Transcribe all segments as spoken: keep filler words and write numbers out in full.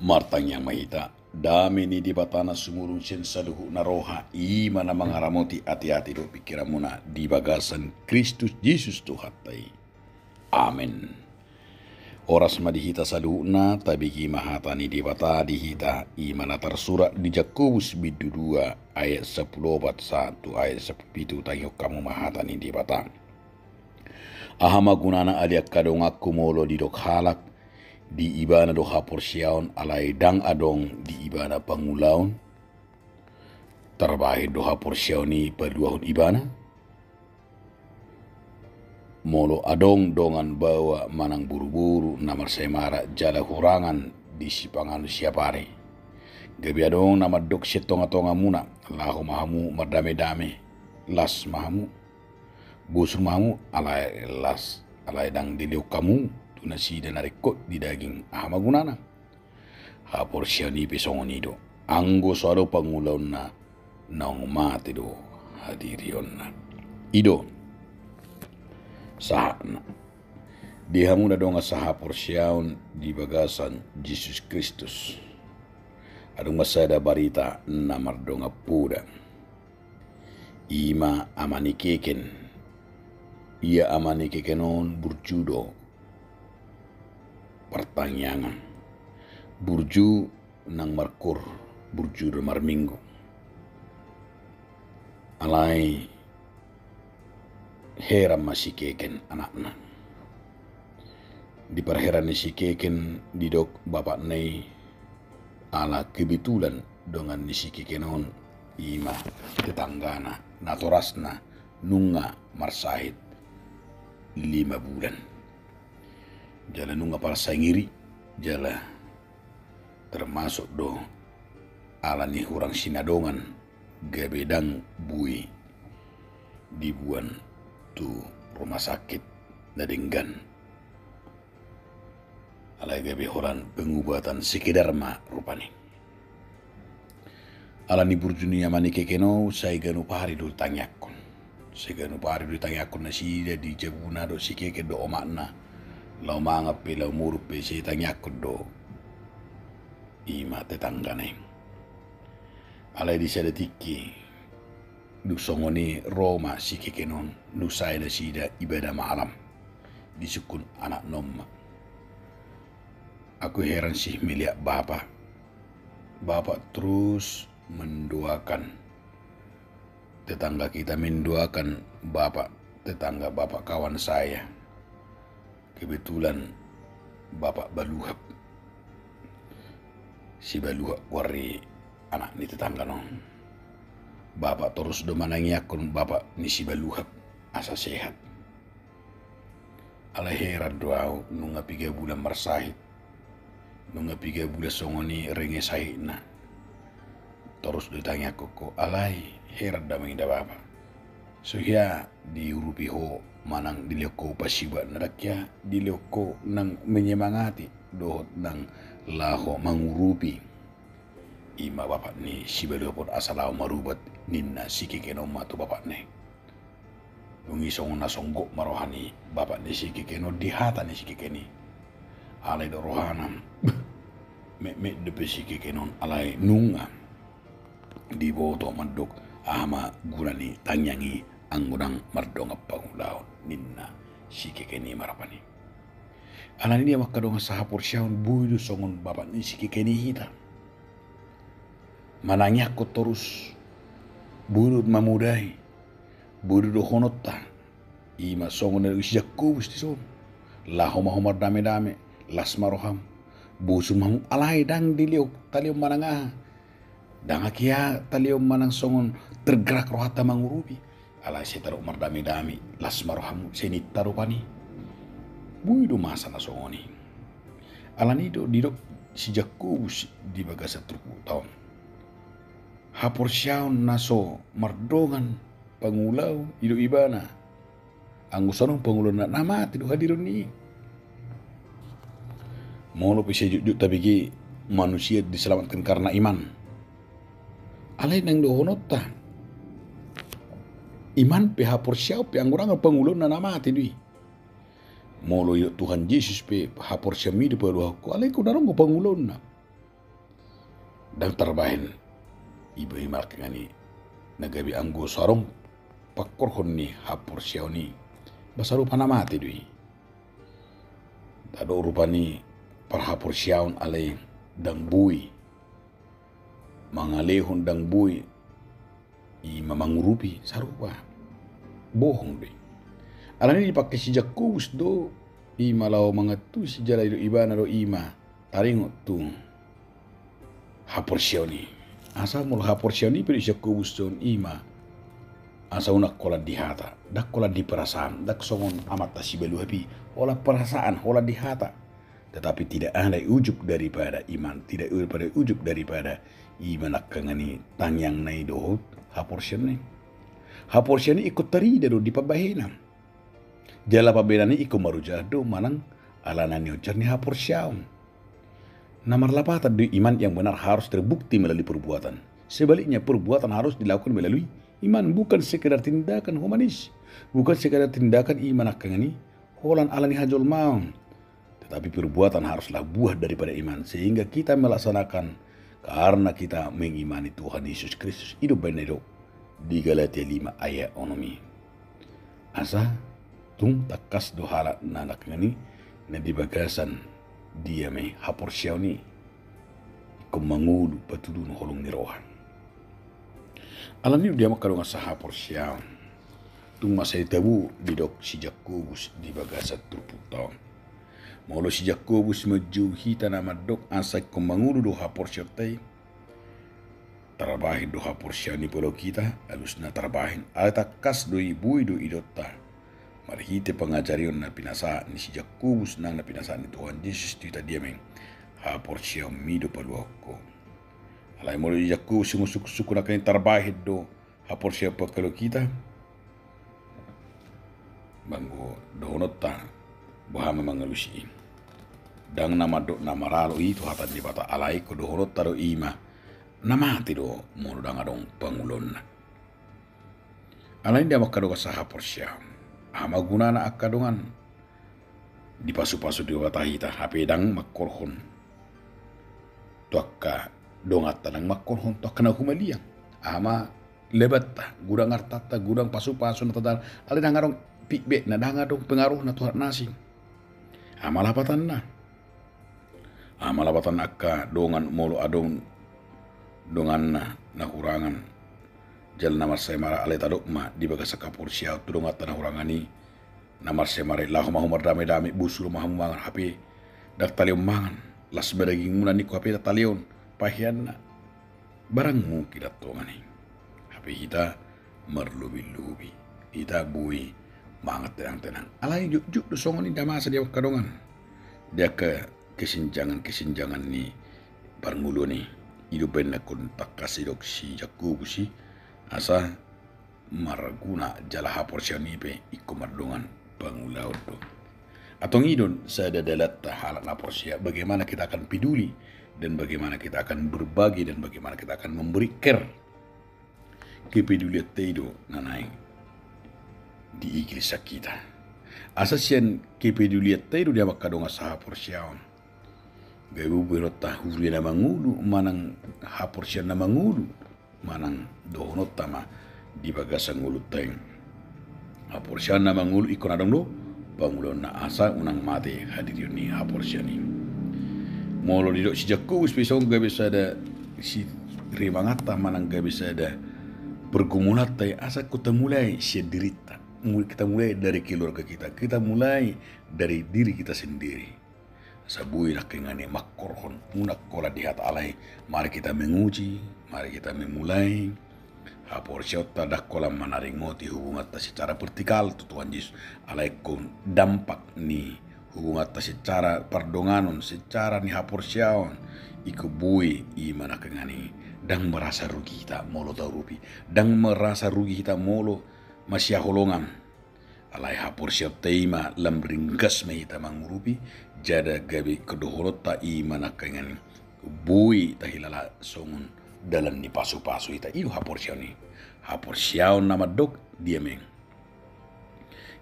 Martangiang ma hita. Dame ni Debata na sumurung sian saluhutna roha, i ma na mangaramoti ateate dohot pingkiranmuna di bagasan Kristus Jesus Tuhanta i. Amen. Horas ma di hita saluhutna, tabege ma hata ni Debata di hita, i ma na tarsurat di Jakobus bindu dua ayat sampulu opat sahat tu ayat sampulu pitu. Tangihon hamu ma hata ni Debata. Aha ma gunana ale angka donganku molo didok halak, di ibana do haporseaon alai ndang adong di ibana pangulaon? Tarbahen do haporseaon i paluahon ibana? Molo adong dongan baoa manang boruboru na marsaemara jala hurangan di sipanganon siapari, gabe adong na mandok sian tongatongamuna, laho ma hamu mardamedame, las ma hamu, bosur ma hamu, alai las, alai ndang dilehon hamu tu nasida na ringkot di daging, aha ma gunana? Haporseaon i pe songon i do. Anggo so adong pangulaonna, naung mate do hadirionna. I do sahatna. Di hamu na dongan sahaporseaon di bagasan Jesus Kristus, adong ma sada barita na mardongan poda. I ma ama ni keken. Ia ama ni keken on burju do partangiangan. Burju nang markoor, burju do marminggu. Alai heran ma si keken anakna. Diparheran ni si keken, didok bapakna i, ala kebetulan dongan ni si keken on i ma tetanggana, natorasna nunga marsahit lima bulan. Jala nunga parsangiri, jala termasuk do ala ni hurang sinadongan gabe ndang boi diboan tu rumah sakit na denggan. Alai gabe holan pengobatan sekedar ma rupani. Ala ni burju ni ama ni keken on, sai ganup ari do ditangiangkon. Sai ganup ari do ditangiangkon nasida di jabuna dohot si keken dohot omakna. Laho mangan pe, laho modom pe, sai ditangiangkon do i ma tetanggana i. Alai di sada tingki, dung songon i ro ma si keken on, dung sae nasida ibadah malam, disungkun anakna on ma. Aku heran sih melihat Bapak. Bapak terus mendoakan tetangga kita, mendoakan Bapak, tetangga Bapak, kawan saya. Kebetulan Bapak Baluhap. Si Baluhap goar ni anak ni tetangga on. Bapak torus do manangiangkon bapak ni si Baluhap asa sehat. Alai heran do au, nunga piga bulan marsahit. Nunga piga bulan songon i renge sahitna. Torus do ditangiangkon ho, alai heran do manginda bapak. So hea diurupi ho manang dilehon ho pasibuat na, ndang hea dilehon ho nang menyemangati dohot nang laho mangurupi. I ma bapak ni si Baluhap on asa laho marubat, ninna si keken on ma tu bapakna i. Dung i songon na songgop ma roha ni bapak ni si keken on di hata ni si keken i. Alai didok rohana, metmet dope si keken on, alai nunga diboto mandok aha ma guna ni tangiang i anggo ndang mardongan pangulaon, ninna si keken i ma rupani. Alani i, angka dongan sahaporseaon, boi do songon bapak ni si keken i hita. Manangiangkon torus, boi do mamodai, boi do dohononta. I ma songon na didok si Jakobus dison. Laho ma ho mardamedame, las ma roham, bosur ma hamu, alai ndang dilehon, talehon manang aha. Ndang hea talehon manang songon tergerak rohanta mangurupi. Alai sai tadok mardamedame, las ma rohamu, sai ninta rupani. Boi do masa na songon i. Alani i do didok si Jakobus di bagasan turpukta on. Haporseaon na so mardongan pangulaon, i do ibana. Anggo so adong pangulaonna, na mate do hadirion ni i. Molo pe sai jotjot tabege manusia diselamatkan karena iman. Alai nang dohononta, iman pe, haporseaon pe, anggo ndang adong pangulaonna, na mate do i. Molo didok Tuhan Jesus pe, haporseaonmi do paluahon ho, alai anggo ndang adong do pangulaonna. Ndang tarbahen iba i marhite na gabe anggo so adong pangkorhon ni haporseaon i, ba sarupa na mate do i. Ndang adong rupani parhaporseaon alai ndang boi mangalehon, ndang boi i ma mangurupi, sarupa bohong do i. Alani i dipangke si Jakobus do i ma laho mangantusi jala didok ibana do i ma taringot tu haporseaon i. Asa molo haporseaon i pe didok si Jakobus on i ma asa unang holan di hata, ndang holan di perasaan, ndang songon amanta sibalu hape, holan perasaan, holan di hata. Tetapi tidak ada ujub daripada iman, tidak ada ujub daripada iman, angka na i, tangiangna i dohot haporseaonna i. Haporseaon i ingkon tarida do di pambahenan. Jala pambahenan i ingkon marujak do manang alana nionjar ni haporseaon. Na marlapatan do i, iman yang benar harus terbukti melalui perbuatan. Sebaliknya, perbuatan harus dilakukan melalui iman, bukan sekedar tindakan humanis, bukan sekedar tindakan iman, angka na i, holan alani hajolmaon. Tetapi perbuatan haruslah buah daripada iman, sehingga kita melaksanakan karena kita mengimani Tuhan Yesus Kristus. I do umbahen na didok di Galatia lima ayat onom i. Asa tung tangkas do halak na, angka na i, na di bagasan dia ma i haporseaon i ingkon mangolu patulun holong ni roha. Alani i do dia ma, angka dongan sahaporseaon, tung mansai tabo didok si Jakobus di bagasan turpukta on. Molo si Jakobus manjou hita na mandok asa ingkon mangolu do haporseaonta i, tarbahen do haporseaon i, molo hita alusna tarbahen, alai tangkas do i, boi do idaonta marhite pangajarion na pinasahat ni si Jakobus nang na pinasahat ni Tuhan Jesus tu hita, dia ma i, haporseaonmi do paluahon ho. Alai molo di Jakobus songon sungkun-sungkun, angka na i, tarbahen do haporseaon pangkaloan hita, ba anggo dohononta boha ma mangalusi i, ndang na mandok na maralo i tu hata ni Debata, alai ingkon dohononta do i ma na mate do molo ndang adong pangulaonna. Alani i dia ma, angka dongan sahaporseaon, aha ma gunana angka dongan dipasu-pasu Debata hita hape ndang mangkorhon tu angka donganta, ndang mangkorhon tu angka na humaliang? Aha ma labanta? Godang artanta, godang pasu-pasu na tadal, alai ndang adong feedbackna, ndang adong pengaruhna tu halak na asing. Aha ma lapatanna? Aha ma lapatan angka dongan molo adong donganna na hurangan jala na marsahamaran? Alai tadok ma di bagasan haporseaon tu donganta na hurangan i, na marsahamaran i, laho ma ho mardame-dame, bosu ma hamu mangan hape ndang talehon mangan, las ma dagingmuna ningku hape ndang talehon paheanna. Barang mungkin antong i, hape hita marlobi-lobi, hita boi mangan tenang-tenang. Alai jotjot do songon i, ndang masa dia ma, angka dongan, di angka kesenjangan-kesenjangan ni parngoluon i. I do umbahen na ingkon tangkas didok si Jakobus i, asa marguna jala haporseaon i pe ingkon mardongan pangulaon do. Antong i do sada dalanta halak na porsea, bagaimana kita akan peduli dan bagaimana kita akan berbagi dan bagaimana kita akan memberi care. Kepedulianta i do na naeng diigilsa hita. Asa sian kepedulianta i do dia ma, angka dongan sahaporseaon, gabe boi rohanta huria na mangolu manang haporseaon na mangolu manang dohononta ma di bagasan ngolunta i. Haporseaon na mangolu ingkon adong do pangulaonna, asa unang mate hadirion ni haporseaon i. Molo didok si Jakobus pe songon gabe sada sirimanganta manang gabe sada pergumulanta i, asa ingkon tamulai sian dirinta. Mul-, kita mulai dari keluarga kita, kita mulai dari diri kita sendiri. Asa boi nangkiningan i mangkorhon, unang holan di hata, alai mari kita menguji, mari kita memulai haporseaonta, ndang holan manaringoti hubunganta secara vertikal tu Tuhan Jesus, alai ingkon dampak ni hubunganta secara pardonganon, secara ni haporseaon, ingkon boi i ma nangkiningan i. Ndang merasa rugi hita molo taurupi, ndang merasa rugi hita molo masihaholongan. Alai haporseaonta i ma lam ringgas ma hita mangurupi, jala gabe kedohononta i ma nangkiningan i boi tahilala songon dalan ni pasupasu hita. I do haporseaon i. Haporseaon na mandok dia ma i?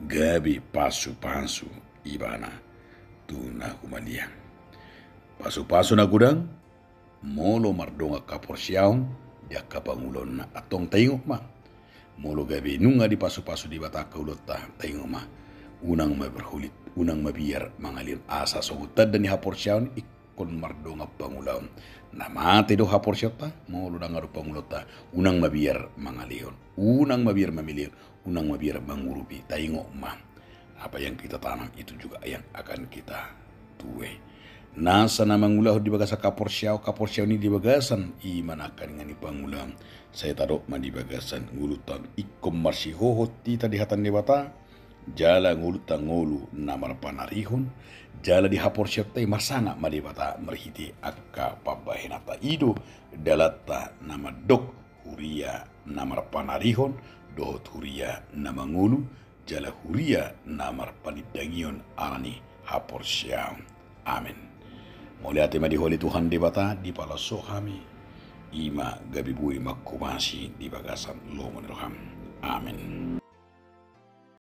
Gabe pasupasu ibana tu na humaliang. Pasupasu na godang Molo mardongan haporseaon di angka pangulaonna, antong taingot ma. Molo gabe nunga dipasupasu Debata angka ulaonta, taingot ma. Unang ma berhulit, unang mabiar mangalehon, asa sogot tanda ni haporseaon ingkon mardongan pangulaon. Na mate do haporseaonta, molo ndang adong pangulaonta, unang mabiar mangalehon, unang mabiar mamelehon, unang mabiar mangurupi, taingot ma. Apa yang kita tanam, itu juga yang akan kita tuai. Nasa na mangulahon di bagasan haporseaon, haporseaon i di bagasan i ma nangkaningan i pangulaon. Sai tadok ma di bagasan ngolunta on, ingkon marsihohot hita di hata ni Debata, jala ngolunta ngolu na marpanarihon, jala di haporseaonta i marsangap ma Debata marhite angka pambahenanta. I do dalanta na mandok huria na marpanarihon dohot huria na mangolu, jala huria na marpanindangion ala ni haporseaon. Amen. Mauliate ma di Ho ale Tuhan Debata, dipaloas Ho hami, i ma gabe boi manghobasi di bagasan lomo ni roham. Amen.